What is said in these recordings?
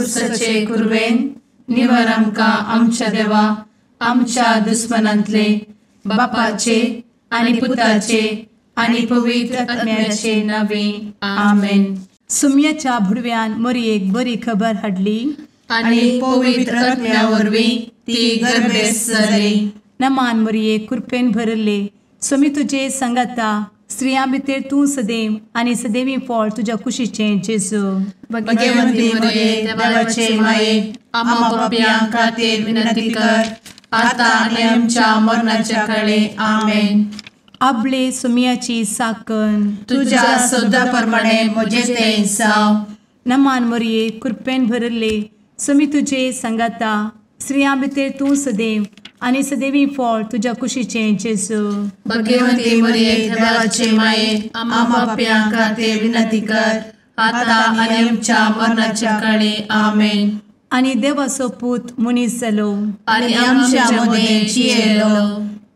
कुसाचे कुरवेन निवर आमकां आमच्या देवा आमच्या दुस्मनांतले बापाचे आनी पुताचे आनी पवित्र आत्म्याचे नावे आमेन. सुम्याच्या भुडव्यान मोरयेक बरी खबर हाडली आनी पवित्र आत्म्या वरवीं ती गर्भेस्त जाली. नमान मोरये, कृपेन भरले, स्वामी तुजे संगाता, स्त्रियां भितर तूं सदैव आनी सदैवी फळ तुज्या कुशीचें जेजू. भगवंती मोरये, देवाचे माये, आम्हा पापयां खातीर विनंती कर आता आनी आमच्या मरणाच्या काळे. आमेन. आपले सुम्याची साकन तुज्या सदा प्रमाणे म्हजें तें जावं. नमान मोरये, कृपेन भरले, स्वामी तुजे संगाता, स्त्रियां भितर तूं सदैव आनी सदैवी फळ तुज्या कुशीचें जेजू. भगवंती मोरये, देवाचे माये, आम्हा पापयां खातीर विनंती कर आता आनी आमच्या मरणाच्या काळे. आमेन. आनी देवाचो पूत मनीस जालो आनी आमच्या मदें जियेलो.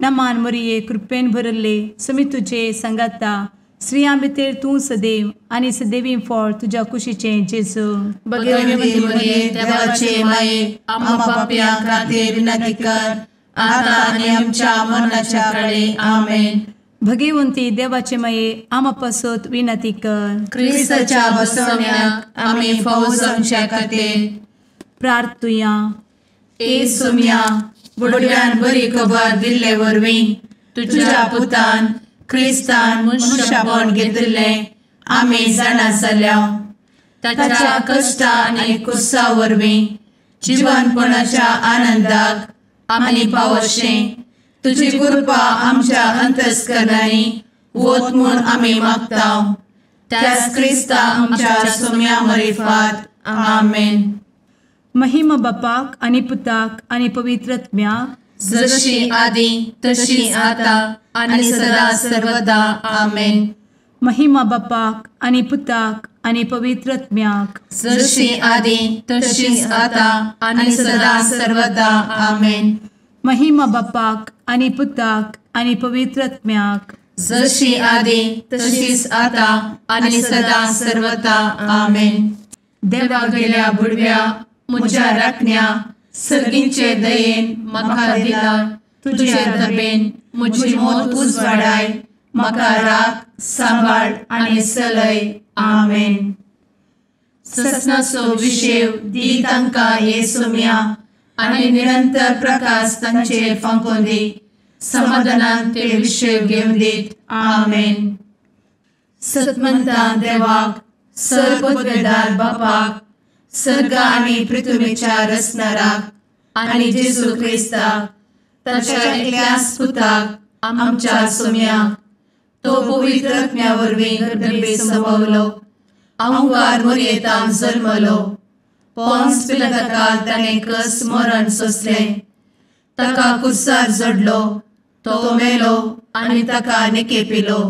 नमान मोरये, कृपेन भरले, स्वामी तुजे संगाता, स्त्रियां भितर तूं सदैव आनी सदैवी फळ तुज्या कुशीचें जेजू. भगवंती मोरये, देवाचे माये, आम्हा पापयां खातीर विनंती कर आता आनी आमच्या मरणाच्या काळे. आमेन. भगवंती देवाचे माये, आम्हा पासत विनंती कर. क्रिस्ताच्या बसवण्याक आमी फावो जावच्या खातीर प्रार्थुया. ए सुम्या, बुडव्यान बरी खबर दिल्ले वरवीं तुज्या पुतान क्रिस्तान मनशापण घेतिल्लें आमी जाणा जाल्या. ताच्या कश्टा आनी कुसा वरवीं जिवनपणाच्या आनंदाक आमी पावशें तुजी कृपा आमच्या अंतस्करणांनी वत म्हूण आमी मागता. त्याच क्रिस्ता आमच्या सुम्या मरिफात. आमेन. महिमा बापाक आनी पुताक आनी पवित्र आत्म्याक, जशी आदी तशी आता आनी सदा सर्वदा. आमेन. महिमा बापाक आनी पुताक आनी पवित्र आत्म्याक, जशी आदी तशी आता आनी सदा सर्वदा. आमेन. महिमा बापाक आनी पुताक आनी पवित्र आत्म्याक, जशी आदी तशीच आता आनी सदा सर्वदा. आमेन. देवा गेल्या बुडव्या म्हज्या राखण्या सर्गींचे दयेन म्हाका दिला तुजे दबेन म्हजी मोत उजवाडाय, म्हाका राख सांबाळ आनी सलय. आमेन. ससनाचो विशेव दी तांकां हे सुम्या आनी निरंतर प्रकाश तांचेर फांकोवन दी, समाधानान ते विशेव घेवन दीत. आमेन. सतमंता देवाक, सर्वपदवेदार बापाक, सर्ग आनी पृथ्वीच्या रचणाराक आनी जेजू क्रिस्ताक ताच्या एकल्याच पुताक आमच्या सुम्याक, तो पवित्र आत्म्या वरवीं गर्भे संभवलो, अहंकार मोरयेतान जल्मलो, पोन्स पिलाताकाल ताणें कस मरण सोंसलें, ताका कुर्सार जडलो, तो मेलो आनी ताका निकेपिलो,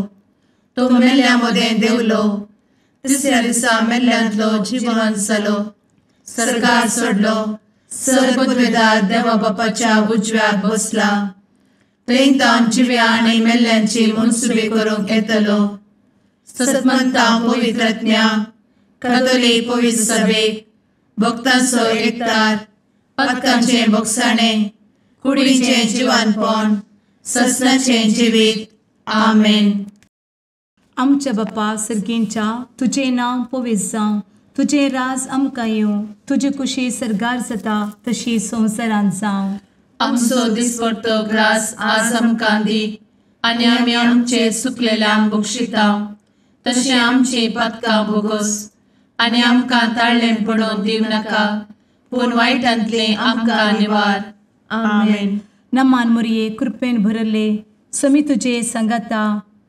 तो मेल्ल्या मदें देंवलो, तिसऱ्या दिसा मेल्ल्यांतलो जिवन जालो, सर्गार सोडलो, सर्वपदवेदार देवा बापाच्या उजव्याक बसला, थंय तावन जिव्या आनी मेल्ल्यांची मनसुबी करूंक येतलो. सतमंता पवित्र आत्म्या, कातोलीक पवित्र सभेक, भक्तांचो एकतार, पातकांचें भोगसाणें, कुडीचें जिवानपण, ससनाचें जिवीत. आमेन. आमच्या बापा सर्गींच्या, तुजें नांव पवित्र जावं, तुजें राज आमकां येवं, तुजी कुशी सर्गार जाता तशी संवसारांत जावं. आमचो दिसपडतो ग्रास आज आमकां दी आनी आमी आमचे सुकलेल्यांक बक्षिता तशें आमची पातकां भोगोस आनी आमकां ताळ्ळें पडोवन दिवं नाका, पूण वायटांतलें आमकां निवार. आमेन. नमान मोरये, कृपेन भरले, स्वामी तुजे संगाता,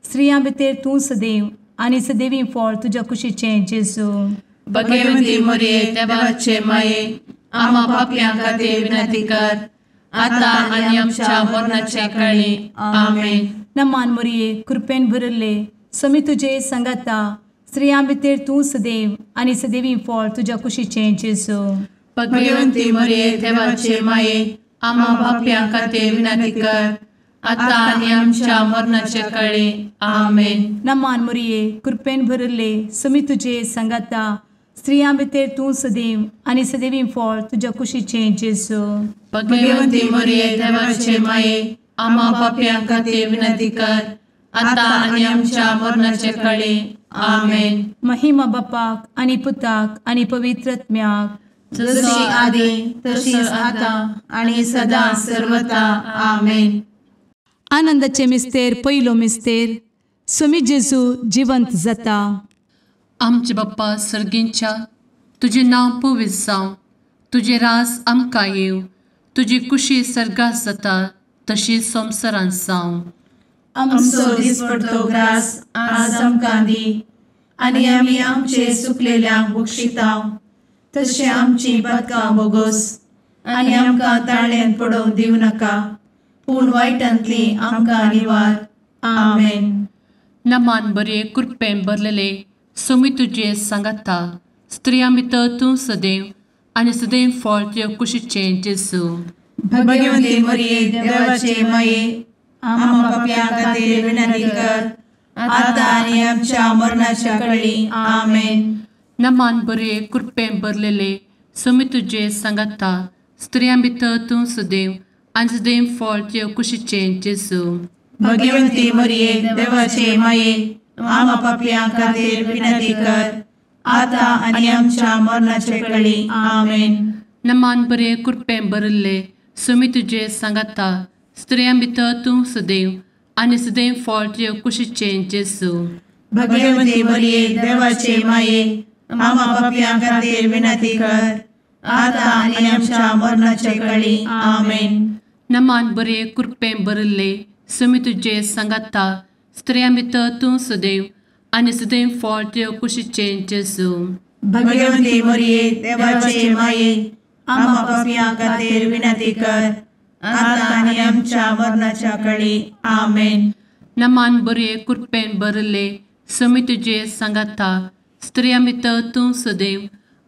स्त्रियां भितर तूं सदैव आनी सदैवी फळ तुज्या कुशीचें जेजू. भगवंती मोरये, देवाचे माये, आम्हा पापयां खातीर विनंती कर आता आनी आमच्या मरणाच्या काळी. आमेन. नमान मोरये, कृपेन भरले, स्वामी तुजे संगाता, स्त्रियां भितर तूं सदैव आनी सदैवी फळ तुज्या कुशीचें जेजू. भगवंती मोरये, देवाचे माये, आम्हा पापयां खातीर विनंती कर आता आनी आमच्या मरणाच्या काळी. आमेन. नमान मोरये, कृपेन भरले, स्वामी तुजे संगाता, स्त्रियां भितर तूं सदैव आनी सदैवी फळ तुज्या कुशीचें जेजू. भगवंती मरिये देवाचे माये, आम्हा पापयां खातीर विनंती कर, आतां आनी आमच्या मरणाचे कळे. आमेन. महिमा बापाक आनी पुताक आनी पवित्र आत्म्याक, जशी आदी तशीच आतां आनी सदां सर्वता. आमेन. आनंदाचे मिस्तेर पयलो मिस्तेर, स्वामी जेजू जिवंत जाता. आमचे बाप्पा सर्गींच्या, तुजें नांव पवित्र जावं, तुजें राज आमकां येवं, तुजी कुशी सर्गात जाता तशी संवसारांत जावं. आमचो दिसपडतो ग्रास आज आमकां दी, आनी आमी आमचे सुकलेल्यांक बक्षिता तशें आमची पातकां बोगोस, आनी आमकां ताळ्यांत पडोवंक दिवं नाका, पूण वायटांतली आमकां निवार. आमेन. नमान बरे कृपेन भरलेले स्वामी तुजे सांगाता, स्त्रियां भितर तूं सदैव आनी सदैव फळ तुज्या कुशीचें जेजू. भगवंती मरिये देवाचे माये, आम्हा पापयां खातीर विनंती कर, आतां आनी आमच्या मरणाच्या कळी. आमेन. नमान बरे कृपेन भरलेले स्वामी तुजे सांगाता, स्त्रियां भितर तूं सदैव आनी सदैव फळ तुज्या कुशीचें जेजू. भगवंती मरिये देवाचे माये, आम्हा पापयां खातीर विनंती कर, आतां आनी आमच्या मरणाचे कळी. आमेन. नमान बरे कृपेन भरिल्ले स्वामी तुजे सांगाता, स्त्रियां भितर तूं सदैव आनी सदैव फळ तुज्या कुशीचें जेजू. भगवंती मरिये देवाचे माये, आम्हा पापयां खातीर विनंती कर, आतां आनी आमच्या मरणाचे कळी. आमेन. नमान बरे कृपेन भरिल्ले स्वामी तुजे सांगाता, स्त्रियां भितर तूं सदैव आनी सदैव फळ तुज्या कुशीचें जेजू. भगवंती मरिये देवाचे माये, आम्हा पापयां खातीर विनंती कर, आतां आनी आमच्या मरणाच्या कळी. आमेन. नमान बरे कृपेन भरिल्ले स्वामी तुजे सांगाता, स्त्रियां भितर तूं सदैव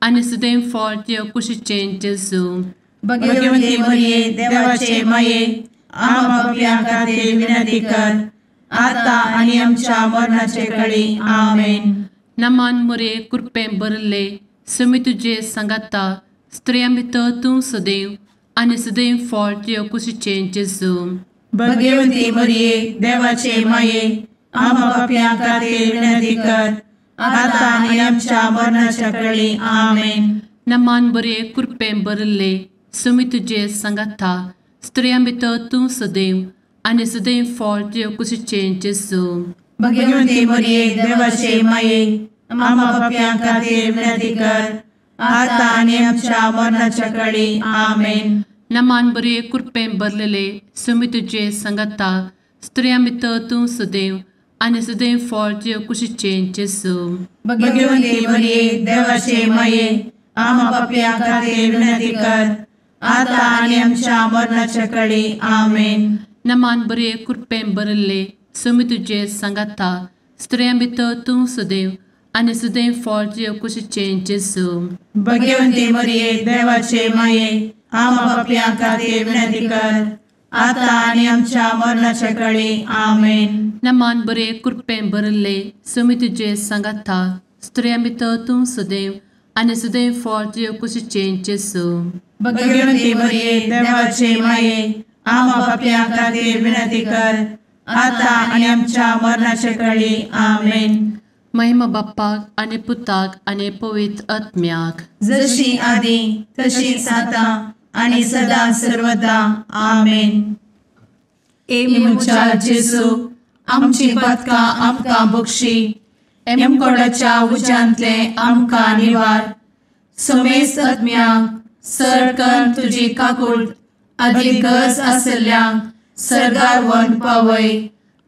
आनी सदैव फळ तुज्या कुशीचें जेजू. भगवंती मरिये देवाचे माये, आम्हा पापयां खातीर विनंती कर, आतां आनी आमच्या मरणाचे कळी. आमेन. नमान मरिये कृपेन भरिल्ले स्वामी तुजे सांगाता, स्त्रियां भितर तूं सदैव आनी सदैव फळ तुज्या कुशीचें जेजू. भगवंती मरिये देवाचे माये, आम्हा पापयां खातीर विनंती कर, आतां आनी आमच्या मरणाच्या कळी. आमेन. नमान बरे कृपेन भरिल्ले स्वामी तुजे सांगाता, स्त्रियां भितर तूं सदैव आनी सदैव फळ तुज्या कुशीचें जेजू. भगवंती मरिये देवाचे माये, आम्हा पापयां खातीर विनंती कर, आतां आनी आमच्या मरणाच्या कळी. आमेन. नमान बरे कृपेन भरलेले स्वामी तुजे सांगाता, स्त्रियां भितर तूं सदैव आनी सदैव फळ तुज्या कुशीचें जेजू. भगवंती मरिये देवाचे माये, आम्हा पापयां खातीर विनंती कर, आतां आनी आमच्या मरणाच्या कळी. आमेन. नमान बरे कृपेन भरिल्ले स्वामी तुजे सांगाता, स्त्रियां भितर तूं सदैव आनी सदैव फळ तुज्या कुशीचें जेजू. भगवंती मरिये देवाचे माये, आम्हा पापयां खातीर विनंती कर, आतां आनी आमच्या मरणाच्या कळी. आमेन. नमान बरे कृपेन भरिल्ले स्वामी तुजे सांगाता, स्त्रियां भितर तूं सदैव आनी सदैव फळ तुज्या कुशीचें जेजू. भगवंती मरिये देवाचे माये, आम्हा पापयां खातीर विनंती कर, आतां आनी आमच्या मरणाच्या कळी. आमेन. महिमा बाप्पाक आनी पुताक आनी पवित्र आत्म्याक, जशी आदी तशीच आतां आनी सदां सर्वदा. आमेन. ए म्हज्या जेजू, आमची पातकां आमकां बक्षी, एमकोडाच्या उज्यांतले आमकां निवार, समेस्त आत्म्यांक सरकन तुजी काकूट आदी गरज आशिल्ल्यांक सर्गार व्हरून पावय.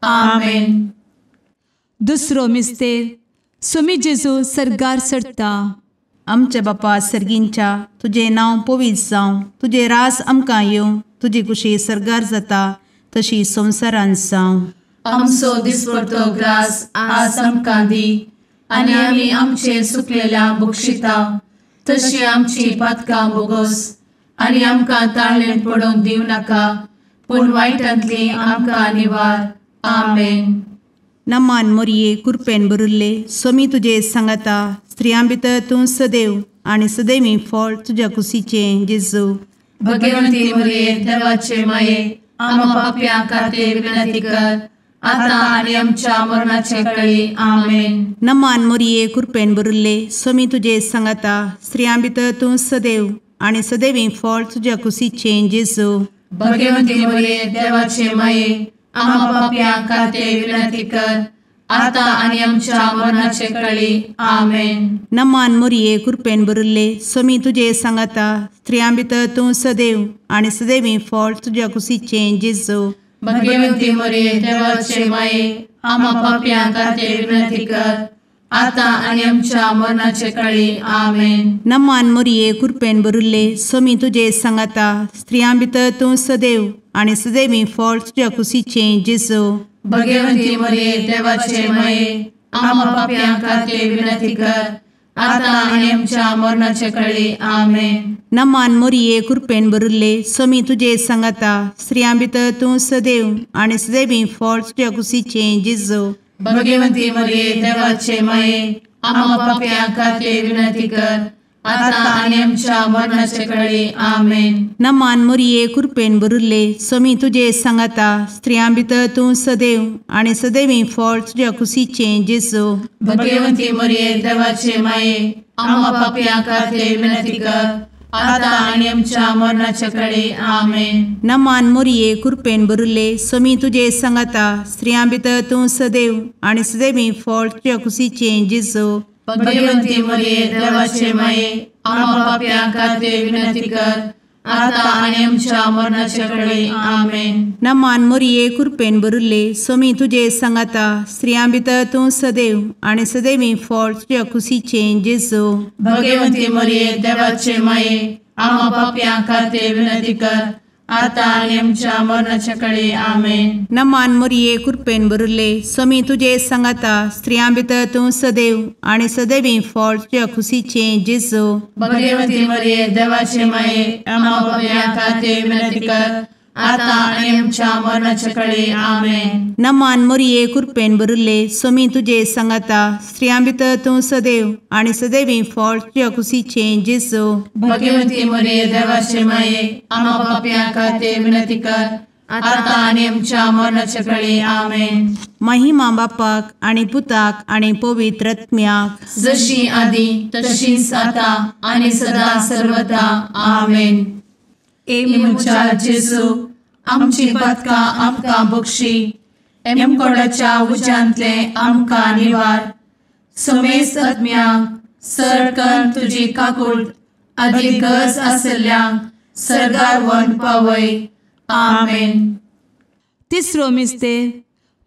आमेन. दुसरो मिस्तेर, स्वामी जेजू सर्गार चडटा. आमच्या बापा सर्गींच्या, तुजें नांव पवित्र जावं, तुजें राज आमकां येवं, तुजी कुशी सर्गार जाता तशी संवसारांत जावं. आमचो दिसपडतो ग्रास आज आमकां दी, आनी आमी आमचे सुकलेल्या बक्षिता तशी आमची पातकां बोगोस, आनी आमकां ताळ्ळेंत पडोवंक दिवं नाका, पूण वायटांतली आमकां निवार. आमेन. नमान मोरये कृपेन भरिल्ले स्वामी तुजे सांगाता, स्त्रियां भितर तूं सदैव आनी सदैवी फळ तुज्या कुशीचें जेजू। भगवंती मरिये देवाचे माये आम्हा पाप्यां खातीर विनंती कर आता आनी आमच्या मरणाचे वेळी। आमेन। नमान मरिये कृपेन भरिल्ले स्वामी तुजे सांगाता स्त्रियां भितर तूं सदैव आनी सदैवी फळ तुज्या कुशीचें जेजू। भगवंती मरिये देवाचे माये आम्हा पाप्यां खातीर विनंती कर आता आनी आमच्या मरणाचे वेळी। आमेन। नमान मरिये कृपेन भरिल्ले स्वामी तुजे सांगाता स्त्रियां भितर तूं सदैव आनी सदैवी फळ तुज्या कुशीचें जेजू। भगवंती मरिये देवाचे माये आम्हा पाप्यां खातीर विनंती कर आता आनी आमच्या मरणाचे वेळी। आमेन। नमान मरिये कृपेन भरिल्ले स्वामी तुजे सांगाता स्त्रियां भितर तूं सदैव आनी सदैवी फळ तुज्या कुशीचें जेजू। भगवंती मरिये देवाचे माये आम्हा पाप्यां खातीर विनंती कर आता आनी आमच्या मरणाचे वेळी। आमेन। नमान मरिये कृपेन भरिल्ले स्वामी तुजे सांगाता स्त्रियां भितर तूं सदैव आनी सदैवी फळ तुज्या कुशीचें जेजू। भगवंती मरिये देवाचे माये आम्हा पाप्यां खातीर विनंती कर आता आनी आमच्या मरणाचे वेळी। आमेन। नमान मरिये कृपेन भरिल्ले स्वामी तुजे सांगाता स्त्रियां भितर तूं सदैव आनी सदैवी फळ तुज्या कुशीचें जेजू। भगवंती मरिये देवाचे माये आम्हा पाप्यां खातीर विनंती कर आता आनी आमच्या मरणाचे वेळी। आमेन। नमान मरिये कृपेन भरिल्ले स्वामी तुजे सांगाता स्त्रियां भितर तूं सदैव आनी सदैवी फळ तुज्या कुशीचें जेजू। भगवंती मरिये देवाचे माये आम्हा पाप्यां खातीर विनंती कर आता आनी आमच्या मरणाचे वेळी। आमेन। नमान मरिये कृपेन भरिल्ले स्वामी तुजे सांगाता स्त्रियां भितर तूं सदैव आनी सदैवी फळ तुज्या कुशीचें जेजू। भगवंती मरिये देवाचे माये आम्हा पाप्यां खातीर विनंती कर आता आनी आमच्या मरणाचे वेळी। आमेन। नमान मरिये कृपेन भरिल्ले स्वामी तुजे सांगाता स्त्रियां भितर तूं सदैव आनी सदैवी फळ तुज्या कुशीचें जेजू। भगवंती मरिये देवाचे माये आम्हा पाप्यां खातीर विनंती कर आता आनी आमच्या मरणाचे वेळी। आमेन। नमान मरिये कृपेन भरिल्ले स्वामी तुजे सांगाता स्त्रियां भितर तूं सदैव आनी सदैवी फळ तुज्या कुशीचें जेजू। भगवंती मरिये देवाचे माये आम्हा पाप्यां खातीर विनंती कर आता आनी आमच्या मरणाचे वेळी। आमेन। महिमा बापाक आनी पुताक आनी पवित्र आत्म्याक जशी आदी तशीच आता आनी सदा सर्वदा। आमेन। ए म्हज्या जेजू आमची पातकां आमकां बक्षी एमकोडाच्या उज्यांतले आमकां निवार समेस्त आत्म्यांक सरकन तुजी काकूट आदी गरज आसल्ल्यांक सर्गार व्हरून पावय। आमेन। तिसरो मिस्तेर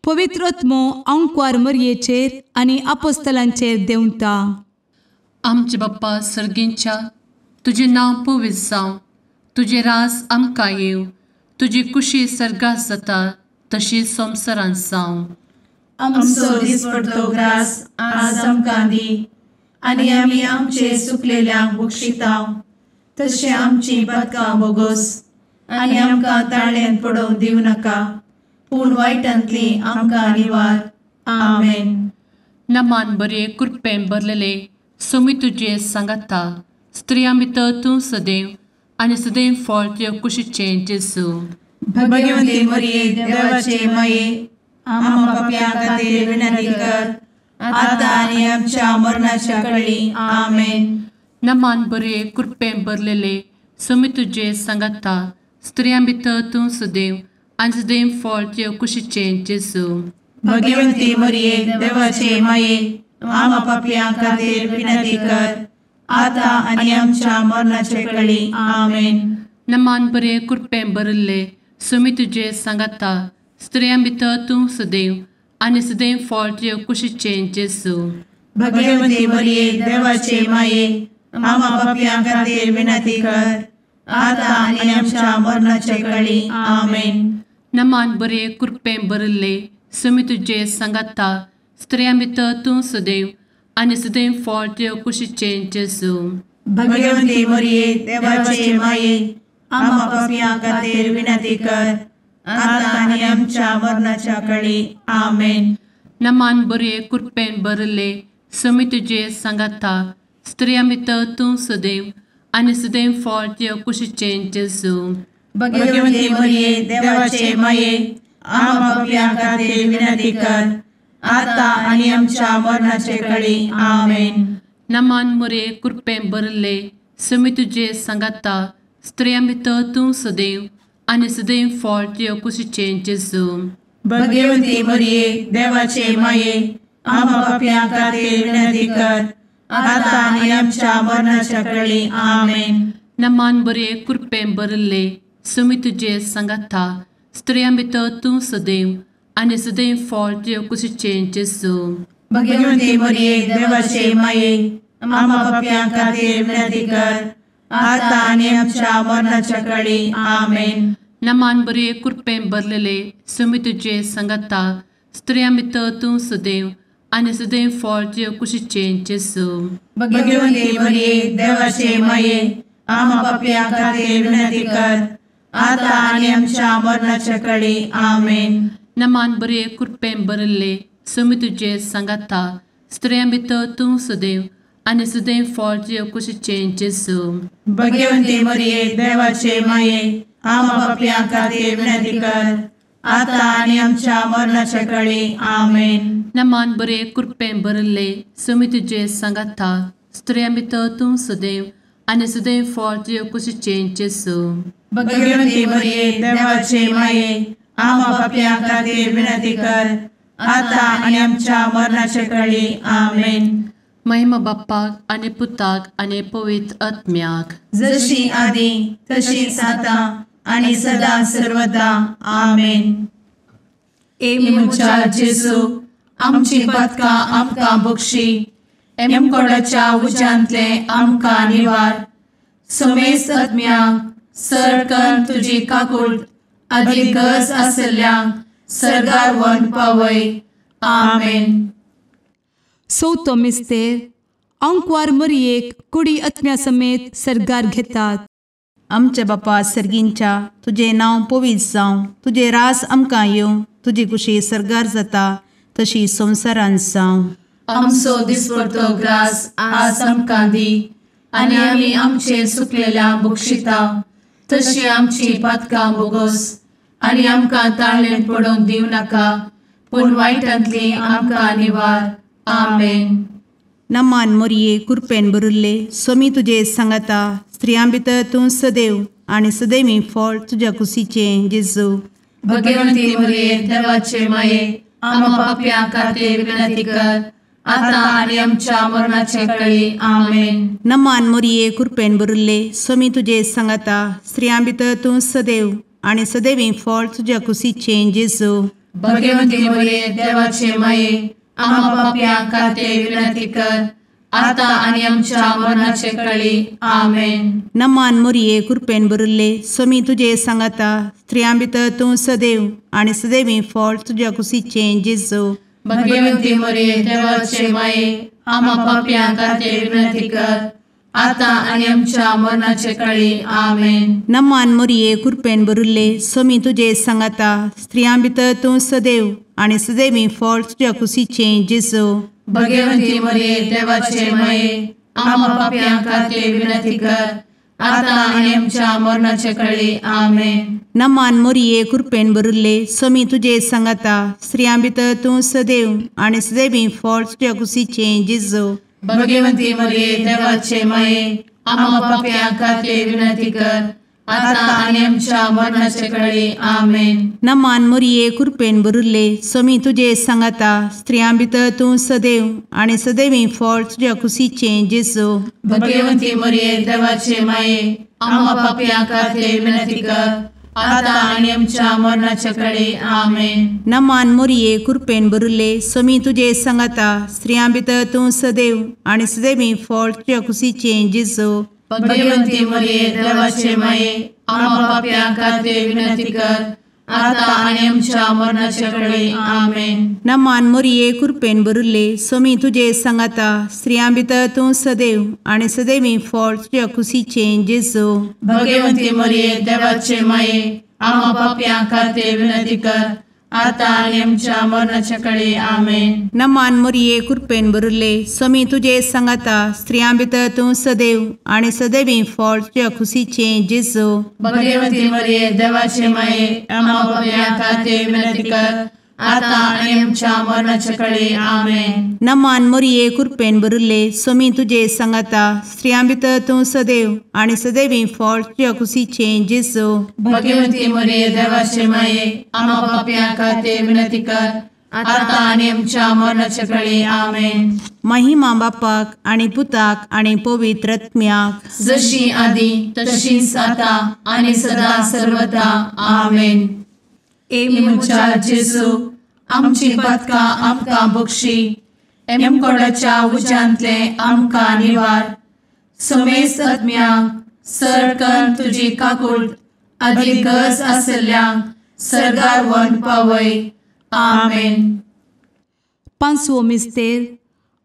पवित्र आत्मो आंकवार मरयेचेर आनी आपोस्तलांचेर देंवता। आमचे बाप्पा सर्गींच्या तुजें नांव पवित्र जावं, तुजें राज आमकां येवं, तुजी कुशी सर्गात जाता तशी संवसारांत जावं। आमचो दिसपडतो ग्रास आज आमकां दी आनी आमी आमचे सुकलेल्यांक बक्षिता तशें आमची पातकां बोगोस आनी आमकां ताळ्यान पडोवंक दिवं नाका पूण वायटांतली आमकां निवार। आमेन। नमान बरे कृपेन भरलेले स्वामी तुजे सांगाता स्त्रियां भितर तूं सदैव आनी सदैव फळ तुज्या कुशीचें जेजू। भगवंती मरिये देवाचे माये आम्हा पाप्यां खातीर विनंती कर आता आनी आमच्या मरणाच्या वेळी। आमेन। नमान बरे कृपेन भरलेले स्वामी तुजे सांगाता स्त्रियां भितर तूं सदैव आनी सदैव फळ तुज्या कुशीचें जेजू। भगवंती मरिये देवाचे माये आम्हा पाप्यां खातीर विनंती कर आता आनी आमच्या मरणाचे वेळी। आमेन। नमान बरे कृपेन भरिल्ले स्वामी तुजे सांगाता स्त्रियां भितर तूं सदैव आनी सदैव फळ तुज्या कुशीचें जेजू। भगवंती मरिये देवाचे माये आम्हा पाप्यां खातीर विनंती कर आता आनी आमच्या मरणाचे वेळी। आमेन। नमान बरे कृपेन भरिल्ले स्वामी तुजे सांगाता स्त्रियां भितर तूं सदैव आनी सदैव फळ तुज्या कुशीचें जेजू। भगवंती मरिये देवाचे माये आम्हा पाप्यां खातीर विनंती कर आता आनी आमच्या मरणाच्या वेळी। आमेन। नमान बरे कृपेन भरिल्ले समी तुजे सांगाता स्त्रियां भितर तूं सदैव आनी सदैव फळ तुज्या कुशीचें जेजू. भगवती मरिये देवाचे माये आम्हा पाप्यां खातीर विनंती कर आता आनी आमच्या मरणाचे कळी. आमेन. नमान मोरये कृपेन भरिल्ले समी तुजे सांगाता स्त्रियां भितर तूं सदैव आनी सदैव फळ तुज्या कुशीचें जेजू. भगवती मरिये देवाचे माये आम्हा पाप्यां खातीर विनंती कर आता आनी आमच्या मरणाच्या कळी. आमेन. नमान बरे कृपेन भरिल्ले समी तुजे सांगाता स्त्रियां भितर तूं सदैव आनी सदैव फळ तुज्या कुशीचें जेजू. भगवती मरिये देवाचे माये आम्हा पाप्यां खातीर विनंती कर आता आनी आमच्या मरणाच्या कळी. आमेन. नमान बरे कृपेन भरिल्ले समी तुजे सांगाता स्त्रियां भितर तूं सदैव आनी सदैव फळ तुज्या कुशीचें जेजू. भगवती मरिये देवाचे माये आम्हा पाप्यां खातीर विनंती कर आता आनी आमच्या मरणाच्या कळी. आमेन. नमान बरे कृपेन भरिल्ले समी तुजे सांगाता स्त्रियां भितर तूं सदैव आनी सदैव फळ तुज्या कुशीचें जेजू. भगवती मरिये देवाचे माये आम्हा पाप्यां खातीर विनंती कर आता आनी आमच्या मरणाच्या कळी. आमेन. नमान बरे कृपेन भरिल्ले समी तुजे सांगाता स्त्रियां भितर तूं सदैव आनी सदैव फळ तुज्या कुशीचें जेजू. भगवती मरिये देवाचे माये आम्हा पाप्यां खातीर विनंती कर आता आनी आमच्या मरणाच्या कळी. आमेन. महिमा बाप्पाक आनी पुताक आनी पवित्र आत्म्याक, जशी आदी तशीच आता आनी सदा सर्वदा. आमेन. ए म्हज्या जेजू आमची पातकां आमकां बक्षी, एमकोडाच्या उज्यांतले आमकां निवार, समेस्त आत्म्यांक सरकन तुजी काकूट आदी गरज आसल्ल्यांक सर्गार व्हरून पावय. आमेन. चवथो मिस्तेर आंकवार मरियेक कुडी आत्म्या समेत सर्गार घेतात. आमच्या बापा सर्गींच्या तुजें नांव पवित्र जावं, तुजें राज आमकां येवं, तुजी कुशी सर्गार जाता तशी संवसारांत जावं. आमचो दिसपडतो ग्रास आज आमकां दी आनी आमी आमचे सुकलेल्या बक्षिता तशी आमची पातकां बोगोस आनी आमकां ताळेन पडोवंक दिवं नाका पूण वायटांतली आमकां निवार. आमेन. नमान मोरये कृपेन भरिल्ले स्वामी तुजे सांगाता स्त्रियां भितर तूं सदैव आनी सदैवी फळ तुज्या कुशीचें जेजू. भगवंती मोरये देवाचे माये आम्हा पाप्यां खातीर विनंती कर आता आनी आमच्या मरणाचे कळी. आमेन. नमान मोरये कृपेन भरिल्ले स्वामी तुजे सांगाता स्त्रियां भितर तूं सदैव आनी सदैवी फळ तुज्या कुशीचें जेजू. भगवंती मोरये देवाचे माये आम्हा पाप्यां खातीर विनंती कर आता आनी आमच्या मरणाचे कळी. आमेन. नमान मोरये कृपेन भरिल्ले स्वामी तुजे सांगाता स्त्रियां भितर तूं सदैव आनी सदैवी फळ तुज्या कुशीचें जेजू. भगवंती मोरये देवाचे माये आम्हा पाप्यां खातीर विनंती कर आता आनी आमच्या मरणाचे कळी. आमेन. नमान मोरये कृपेन भरिल्ले स्वामी तुजे सांगाता स्त्रियां भितर तूं सदैव आनी सदैवी फळ तुज्या कुशीचें जेजू. भगवंती मोरये देवाचे माये आम्हा पाप्यां खातीर विनंती कर आता आनी आमच्या मरणाचे कळी. आमेन. नमान मोरये कृपेन भरिल्ले स्वामी तुजे सांगाता स्त्रियां भितर तूं सदैव आनी सदैवी फळ तुज्या कुशीचें जेजू. भगवंती मोरये देवाचे माये आम्हा पाप्यां खातीर विनंती कर आता आनी आमच्या मरणाचे कळी. आमेन. नमान मोरये कृपेन भरिल्ले स्वामी तुजे सांगाता स्त्रियां भितर तूं सदैव आनी सदैवी फळ तुज्या कुशीचें जेजू. भगवंती मोरये देवाचे माये आम्हा पाप्यां खातीर विनंती कर आता आनी आमच्या मरणाचे कळी. आमेन. नमान मोरये कृपेन भरिल्ले स्वामी तुजे सांगाता स्त्रियां भितर तूं सदैव आनी सदैवी फळ तुज्या कुशीचें जेजू. भगवंती मोरये देवाचे माये आम्हा पाप्यां खातीर विनंती कर आता आनी आमच्या मरणाचे कळी. आमेन. नमान मोरये कृपेन भरिल्ले स्वामी तुजे सांगाता स्त्रियां भितर तूं सदैव आनी सदैवी फळ तुज्या कुशीचें जेजू. भगवंती मोरये देवाचे माये आम्हा पाप्यां खातीर विनंती कर आतां आनी आमच्या मरणाच्या कडे आमेन. नमान मोरये कृपेन भरिल्ले स्वामी तुजे सांगाता स्त्रियां भितर तूं सदैव आनी सदैवी फळ तुज्या खुशीचें जेजू. भगवती मरिये देवाचे माये आम्हा पाप्यां खातीर विनंती कर आतां आनी आमच्या मरणाच्या कडे आमेन. नमान मोरये कृपेन भरिल्ले स्वामी तुजे सांगाता स्त्रियां भितर तूं सदैव आनी सदैवी फळ तुज्या खुशीचें जेजू. भगवती मरिये देवाचे माये आम्हा पाप्यां खातीर विनंती कर आतां आनी आमच्या मरणाच्या कडे आमेन. महिमा बापाक आनी पुताक आनी पवित्र आत्म्याक जशी आदी तशीच आतां आनी सदा सर्वदा आमेन. ए म्हज्या जेजू आमची पातकां आमकां बक्षी एमकोडाच्या उज्यांतले आमकां निवार समेस्त आत्म्यांक सरकन तुजी काकूट आदी गरज आसल्ल्यांक सरगार वन पावय आमेन. पांचवो मिस्तेर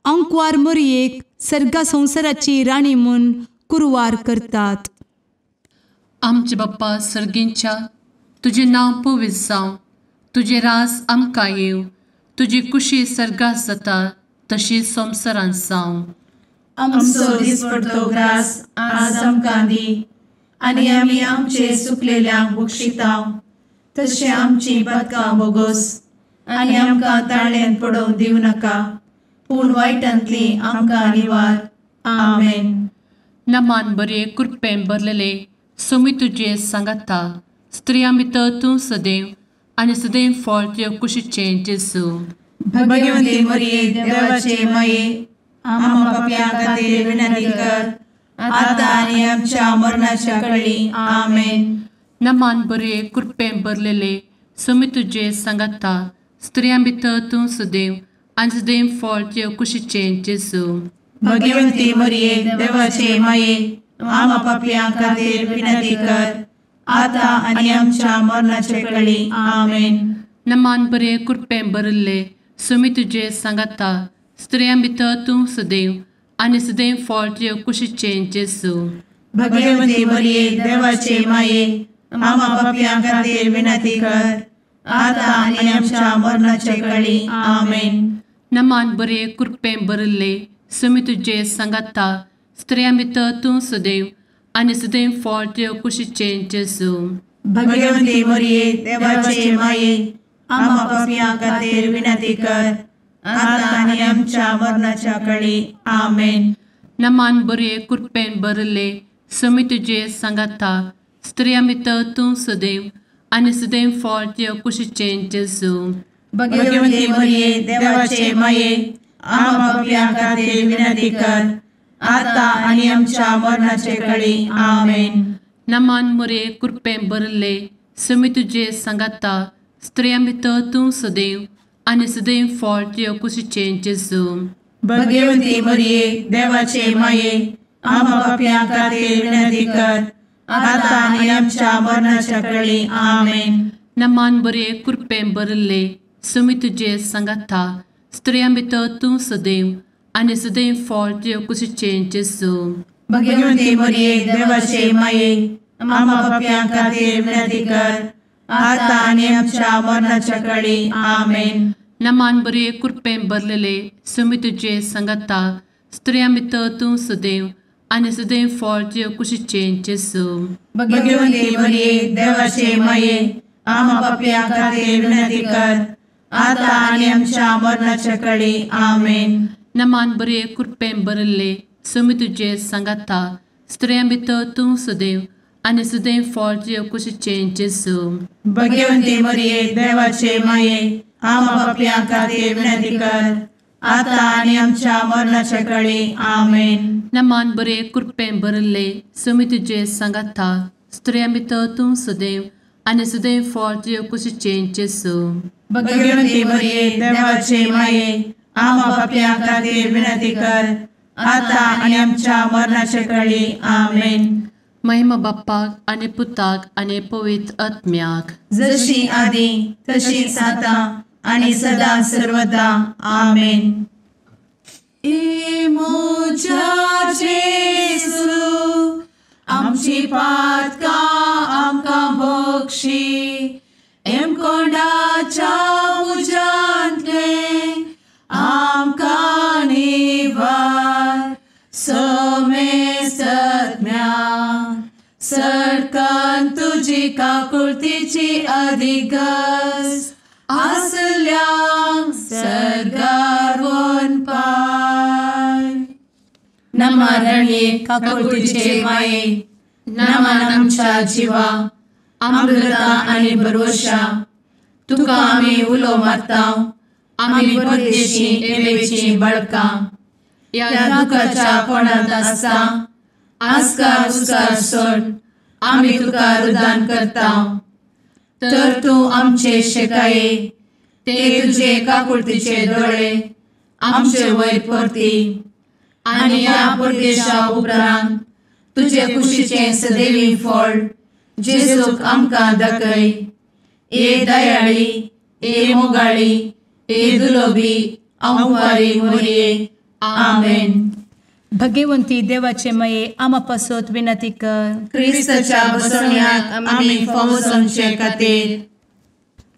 अंकवार मोरयेक सर्गा संवसाराची राणी म्हूण कुरवार करतात. आमचे बाप्पा सर्गींच्या तुजें नांव पवित्र जावं, तुजें राज आमकां येवं, तुजी कुशी सर्गात जाता तशी संवसारांत जावं. आमचो दिसपडतो ग्रास आज आमकां दी आनी आमी आमचे सुकलेल्यांक बक्षितांव तशें आमची पातकां बोगोस आनी आमकां ताळ्यांत पडोवंक दिवं नाका पूण वायटांतली आमकां निवार आमेन. नमान बरे कृपेन भरलेले स्वामी तुजे सांगाता स्त्रियां भितर तूं सदैव आनी सदैव फळ तुज्या कुशीचें जेजू. भगवती मरिये देवाचे माये आम्हा पाप्यां खातीर विनंती कर आतां आनी आमच्या मरणाच्या कडे आमेन. नमान बरे कृपेन भरलेले स्वामी तुजे सांगाता स्त्रियां भितर तूं सदैव आनी सदैव फळ तुज्या कुशीचें जेजू. भगवती मरिये देवाचे माये आम्हा पाप्यां खातीर विनंती कर आतां आनी आमच्या मरणाच्या कडे आमेन. नमान बरे कृपेन भरिल्ले स्वामी तुजे सांगाता स्त्रियां भितर तूं सदैव आनी सदैव फळ तुज्या कुशीचें जेजू. भगवती मरिये देवाचे माये आम्हा पाप्यां खातीर विनंती कर आतां आनी आमच्या मरणाच्या कडे आमेन. नमान बरे कृपेन भरिल्ले स्वामी तुजे सांगाता स्त्रियां भितर तूं सदैव आनी सदैव फळ तुज्या कुशीचें जेजू. भगवती मरिये देवाचे माये आम्हा पाप्यां खातीर विनंती कर आतां आनी आमच्या मरणाच्या कडे आमेन. नमान बरे कृपेन भरिल्ले स्वामी तुजे सांगाता स्त्रियां भितर तूं सदैव आनी सदैव फळ तुज्या कुशीचें जेजू. भगवती मरिये देवाचे माये आम्हा पाप्यां खातीर विनंती कर आतां आनी आमच्या मरणाचे कडे आमेन. नमान मरिये कृपेन भरिल्ले स्वामी तुजे सांगाता स्त्रियां भितर तूं सदैव आनी सदैव फळ तुज्या कुशीचें जेजू. भगवती मरिये देवाचे माये आम्हा पाप्यां खातीर विनंती कर आतां आनी आमच्या मरणाच्या कडे आमेन. नमान बरे कृपेन भरिल्ले स्वामी तुजे सांगाता स्त्रियां भितर तूं सदैव आनी सदैव फळ तुज्या कुशीचें जेजू. भगवती मरिये देवाचे माये आम्हा पाप्यां खातीर विनंती कर आतां आनी आमच्या मरणाच्या कडे आमेन. नमान बरे कृपेन भरलेले स्वामी तुजे सांगाता स्त्रियां भितर तूं सदैव आनी सदैव फळ तुज्या कुशीचें जेजू. भगवती मरिये देवाचे माये आम्हा पाप्यां खातीर विनंती कर आतां आनी आमच्या मरणाच्या कडे आमेन. नमान बरे कृपेन भरिल्ले स्वामी तुजे सांगाता स्त्रियां भितर तूं सदैव आनी सदैव फळ तुज्या कुशीचें जेजू. भगवती मरिये देवाचे माये आम्हा पाप्यां खातीर विनंती कर आतां आनी आमच्या मरणाच्या कडे आमेन. नमान बरे कृपेन भरिल्ले स्वामी तुजे सांगाता स्त्रियां भितर तूं सदैव आनी सदैव फळ तुज्या कुशीचें जेजू. भगवती मरिये देवाचे माये आम्हा पाप्यां खातीर विनंती कर आतां आनी आमच्या मरणाच्या कडे आमेन. महिमा बाप्पाक आनी पुताक आनी पवित्र आत्म्याक जशी आदी तशीच आतां आनी सदा सर्वदा आमेन. ए म्हज्या जेजू आमची पातकां आमकां बक्षी एमकोंडाच्या इगर्ज आसल्यांक सर्गार वनपाय. नमा रणये काकुळतीचे माये, नमन आमच्या जिवा, अमृता आनी भरवशा, तुका आमी उलो मारता, आमी परदेशी एवेची बळकां, ह्या दुखाच्या कोणांत आसता आस्कार उस्कार सोड आमी तुका रुदान करता. तर तूं आमचे शेकाये ते तुजे काकुळतीचे दोळे आमचे वयर परती आनी ह्या परदेशा उपरांत तुजे कुशीचें सदैवी फळ जेजूक आमकां दाखय. ए दयाळी, ए मोगाळी, ए दुलोबी अंवारी मोरये. आमेन. भगवंती देवाचे मये आमा पासत विनंती कर. क्रिस्ताच्या बसवण्याक आमी फावो जावचे खातीर.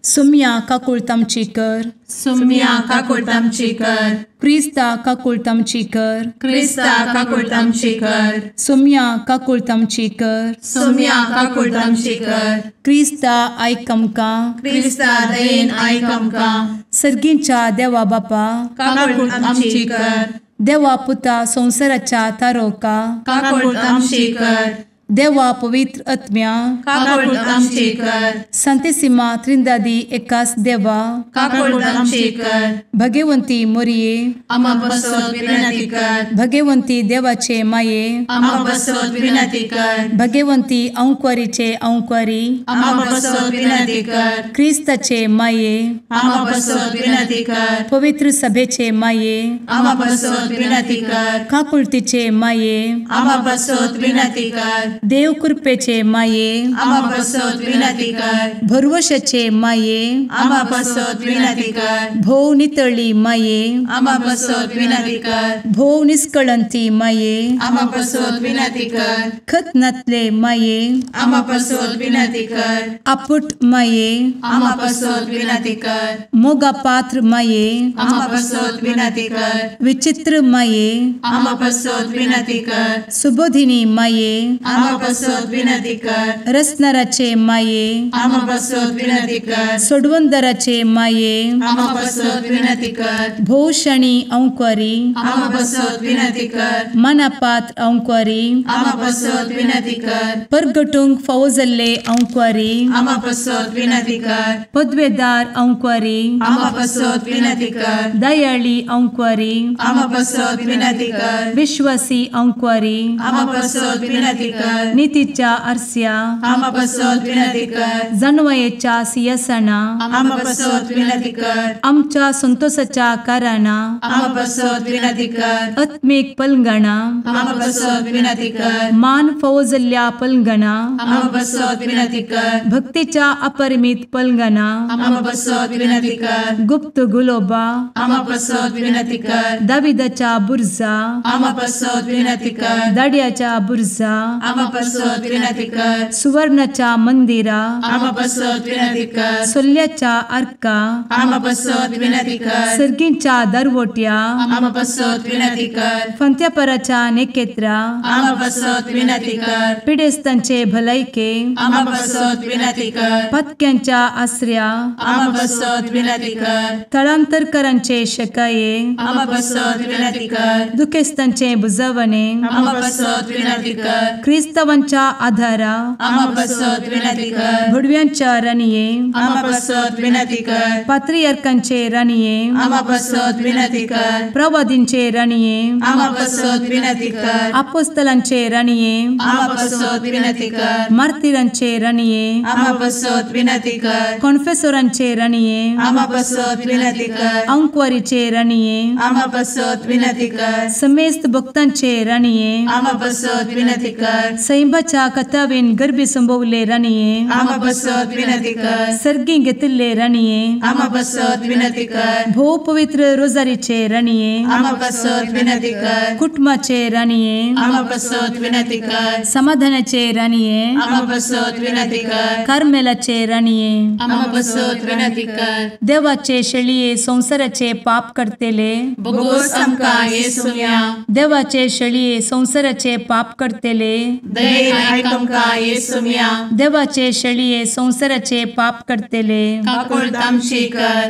सुम्या काकुळट आमची कर. सुम्या काकुळट आमची कर. क्रिस्ता काकुळट आमची कर. क्रिस्ता काकुळट आमची कर. सुम्या काकुळट आमची कर. सुम्या काकुळट आमची कर. क्रिस्ता आयक आमकां. क्रिस्ता दयेन आयक आमकां. सर्गींच्या देवा बापा काकुळट आमची कर. देवा पुता संवसाराच्या तारोका काकुळट आमची कर. देवा पवित्र आत्म्या काकुळट आमची कर. संतेसिमा त्रिंदादी एकास देवा काकुळट आमची कर. भगवंती मोरये आमा पासत विनंती कर. भगवंती देवाचे माये आमा पासत विनंती कर. भगवंती अंकुरीचे अंकुरी आमा पासत विनंती कर. क्रिस्ताचे माये आमा पासत विनंती कर. पवित्र सभेचे माये आमा पासत विनंती कर. काकुळतीचे माये आमा पासत विनंती कर. देव कृपेचे माये आमा पासत विनंती कर. भरवशाचे माये आमा पासत विनंती कर. भोव नितळी माये आमा पासत विनंती कर. भोव निष्कळंती माये आमा पासत विनंती कर. खत नातले माये आमा पासत विनंती कर. आपुट माये आमा पासत विनंती कर. मोगा पात्र माये आमा पासत विनंती कर. विचित्र माये आमा पासत विनंती कर. सुबोधिनी माये आमा पासत विनंती कर. रसनाराचे माये आमा पासत विनंती कर. सोडवंदराचे माये आमा पासत विनंती कर. भोवशणी अंकुरी आमा पासत विनंती कर. मनापात्र अंकुरी आमा पासत विनंती कर. परगटूंक फावो जाल्ले अंकुरी आमा पासत विनंती कर. पदवेदार अंकुरी आमा पासत विनंती कर. दयाळी अंकुरी आमा पासत विनंती कर. विश्वासी अंकुरी आमा पासत विनंती कर. नितीच्या आरस्या आमा पासत विनंती कर. जानवयेच्या सिंहासना आमा पासत विनंती कर. आमच्या संतोषाच्या कारणा आमा पासत विनंती कर. आत्मीक पलंगणा आमा पासत विनंती कर. मान फावो जाल्ल्या पलंगणा आमा पासत विनंती कर. भक्तीच्या अपरिमित पलंगणा आमा पासत विनंती कर. गुप्त गुलोबा आमा पासत विनंती कर. दाविदाच्या बुर्जा आमा पासत विनंती कर. दाड्याच्या बुर्जा आमा पासत विनंती कर. सुवर्णाच्या मंदिरा आमा पासत विनंती कर. सोल्ल्याच्या आर्का आमा पासत विनंती कर. सर्गींच्या दरवट्या आमा पासत विनंती कर. फंत्यापराच्या नेकेत्रा आमा पासत विनंती कर. पिडेस्तांचे भलायके आमा पासत विनंती कर. पत्क्यांच्या आसऱ्या आमा पासत विनंती कर. थळांतरकरांचे शकाये आमा पासत विनंती कर. दुखेस्तांचे बुजवणे आमा पासत विनंती कर. क्रिस्तावांच्या आधारा आमा पासत विनंती कर. भुडव्यांच्या राणये आमा पासत विनंती कर. पात्रियार्कांचे राणये आमा पासत विनंती कर. प्रवादींचे राणये आमा पासत विनंती कर. आपोस्तलांचे राणये आमा पासत विनंती कर. मार्तिरांचे राणये आमा पासत विनंती कर. कॉन्फेसोरांचे राणये आमा पासत विनंती कर. अंकुवारीचे राणये आमा पासत विनंती कर. समेस्त भक्तांचे राणये आमा पासत विनंती कर. सैंबाच्या कथावेन गर्भी संभवले राणये आमा पासत विनंती कर. सर्गी घेतिल्ले राणये आमा पासत विनंती कर. भोव पवित्र रोजारीचे राणये आमा पासत विनंती कर. कुटुंबाचे राणये आमा पासत विनंती कर. समाधानाचे राणये आमा पासत विनंती कर. कार्मेलाचे राणये आमा पासत विनंती कर. देवाचे शेळये संवसाराचे पाप करतेले बोगोस आमकां येसुम्या देवाचे शेळये संवसाराचे पाप करतेले दयेन आयक आमकां येसुम्या. देवाचे शेळये संवसाराचे पाप करतले काकुळट आमची कर.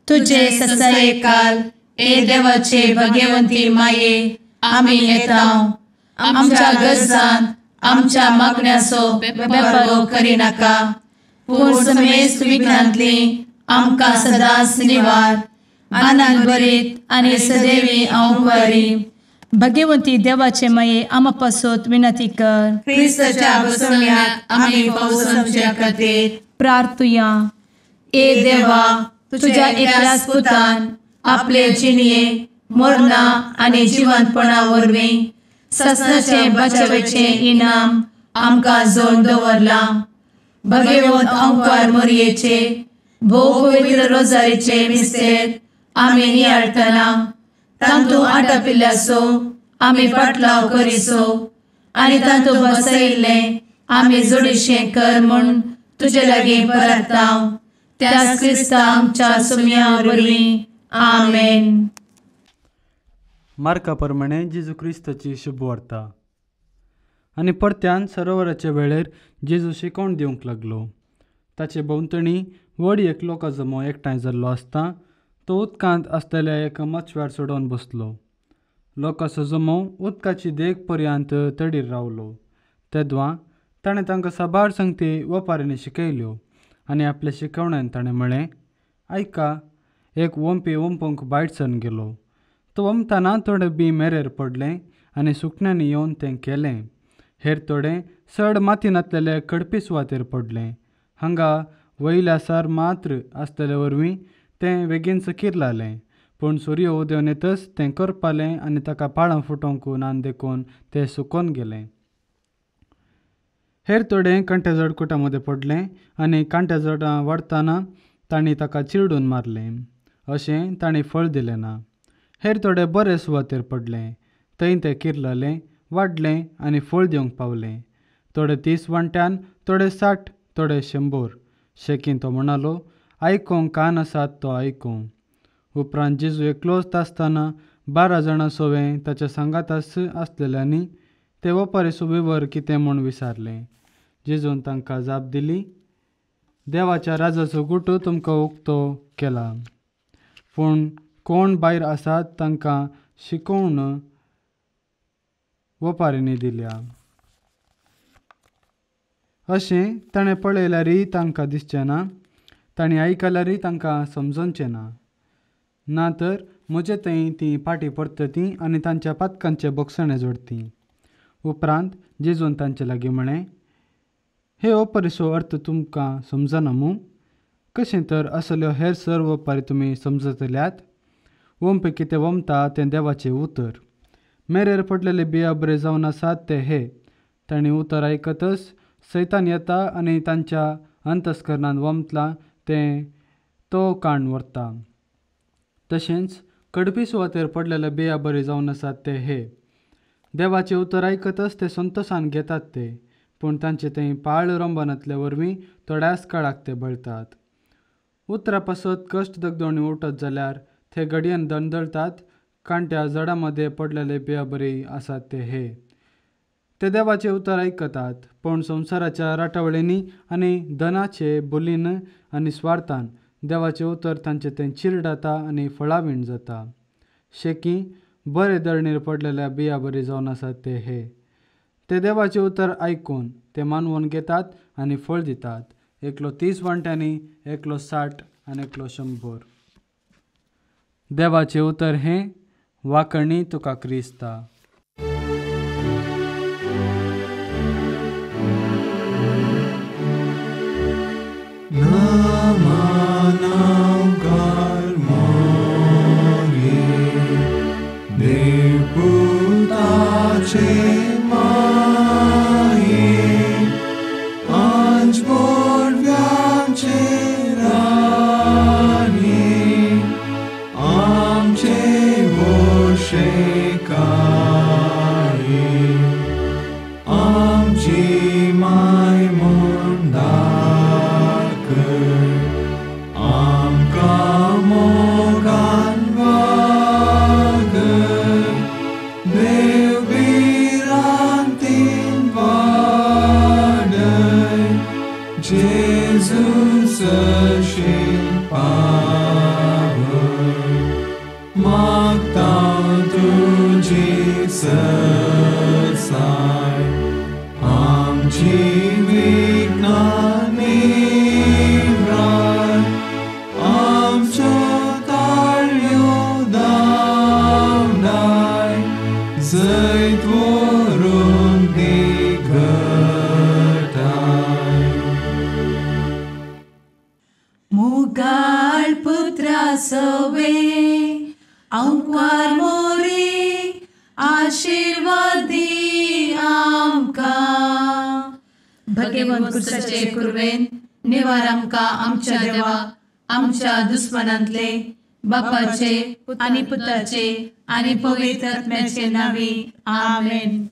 तुजे ससायेकाल ए देवाचे भगवंती माये आमी येता आमच्या गरजान आमच्या मागण्याचो बेपारो करिनाका, पूण समेस्त विघ्नांतली आमकां सदांच निवार. आनंद भरीत आनी सदैवी अंवकारी. भगवंती देवाचे माये आमा पासत विनंती कर. क्रिस्ताच्या बसवण्याक आमी पावसाच्या खातीर प्रार्थुया. ए देवा, तुझ्या एकल्याच पुतान आपले जिणये मरणा आनी जिवंतपणा वरवीं ससनाचे बचावेचे इनाम आमकां जोड दवरलां. भगवंत अंकार मोरयेचे भोव पवित्र रोजारीचे मिस्तेर आमी नियाळटना तांतू आटापिल्ल्याचो आमी पाटलाव करिसो आनी तांतू बसयिल्लें आमी जोडीशें कर म्हूण तुजे लागीं परता त्याच क्रिस्ता आमच्या सुम्या वरवीं. आमेन. मार्का प्रमाणे जेजू क्रिस्ताची शुभवार्ता. आनी परत्यान सरोवराच्या वेळेर जेजू शिकवण दिवंक लागलो. ताचे भोंवतणी व्हड एक लोकां जमो एकठांय जाल्लो आसता तो उदकांत आसलेल्या एका मचव्यार चडोवन बसलो. लोकांचो जमो उदकाची देग पर्यंत तडीर रावलो. तेदवां ताणें तांकां साबार संगती वपारींनी शिकयल्यो आनी आपल्या शिकवण्यान ताणें म्हळें, आयका, एक वोमपी वोंपूंक भायर सरून गेलो. तो वमताना थोडें बी मेरेर पडलें आनी सुकण्यांनी येवन तें केलें. हेर थोडें चड माती नासलेले कडपी सुवातेर पडलें. हांगा वयल्या सार मात्र आसलेले वरवीं तें बेगीन सकीर लालें, पूण सूर्य उदेवन येतच तें करपालें आनी ताका पाळां फुटोवंक ना देखून तें सुकोन गेलें. हेर थोडें कांट्या झडकुटां मदें पडलें आनी कांट्या झाडां वाडटना तांणी ताका चिरडून मारलें. अशें तांणी फळ दिलें ना. हेर थोडे बरे सुवातेर पडलें, थंय तें किरलालें, वाडलें आनी फळ दिवंक पावलें. थोडे 30 वांट्यान, थोडे 60, थोडे 100. शेकीन तो म्हणालो, आयकोंक कान आसात तो आयकूं. उपरांत जेजू एकलोच आसतना 12 जाणां सोवें ताच्या सांगातास आसलेल्यांनी ते वपारीचो विवर कितें म्हूण विचारलें. जेजून तांकां जाप दिली, देवाच्या राजाचो गुटो तुमकां उक्तो केला, पूण कोण भायर आसात तांकां शिकोवन वपारींनी दिल्या. अशें ताणें पळयल्यारय तांकां दिसचें ना, तांणी आयकल्यारय तांकां समजोवचें ना. ना तर म्हजे थंय तीं फाटीं परतती आनी तांच्या पातकांचे बोगसणें जोडती. उपरांत जेजून तांचे लागीं म्हळें, हे ओपरीचो अर्थ तुमकां समजना मूं? कशें तर असल्यो हेर सर्व ओपारी तुमी समजतल्यात? वोमपी कितें वमता तें देवाचें उतर. मेरेर पडलेले बिया बरे जावन आसात ते हे. तांणी उतर आयकतच सैतान येता आनी तांच्या अंतस्करणान वमतला तें तो काण व्हरता. तशेंच कडपी सुवातेर पडलेले बिया बरे जावन आसात ते हे. देवाचें उतर आयकतच ते संतोशान घेतात ते, पूण तांचे थंय पाळ रंबनांतले वरवीं थोड्याच काळाक ते बळतात. उतरा पासत कश्ट दगदोणी उठत जाल्यार ते घडयेन दणदळतात. कांट्या झाडां मदें पडलेले बिया बरी आसात ते हे. ते देवाचें उतर आयकतात, पूण संवसाराच्या राटावळींनी आनी धनाचे बोलीन आनी स्वार्थान देवाचें उतर तांचें तें चिरडाता आनी फळावीण जाता. शेकी बरे धरणीर पडलेल्या बिया बरी जावन आसात ते हे. ते देवाचें उतर आयकून ते मानवून घेतात आनी फळ दितात, एकलो 30 वांट्यांनी, एकलो 60 आनी एकलो 100. देवाचें उतर हें वाकणी तुका क्रिस्ता. Shekar. सवे आंकवार मोरी आशीर्वाद दी आमकां. भगवंत कुर्साचे कुर्वेन निवार आमकां आमच्या देवा आमच्या दुस्मनांतले बापाचे आनी पुताचे आनी पवित्र आत्म्याचे नांवी. आमेन.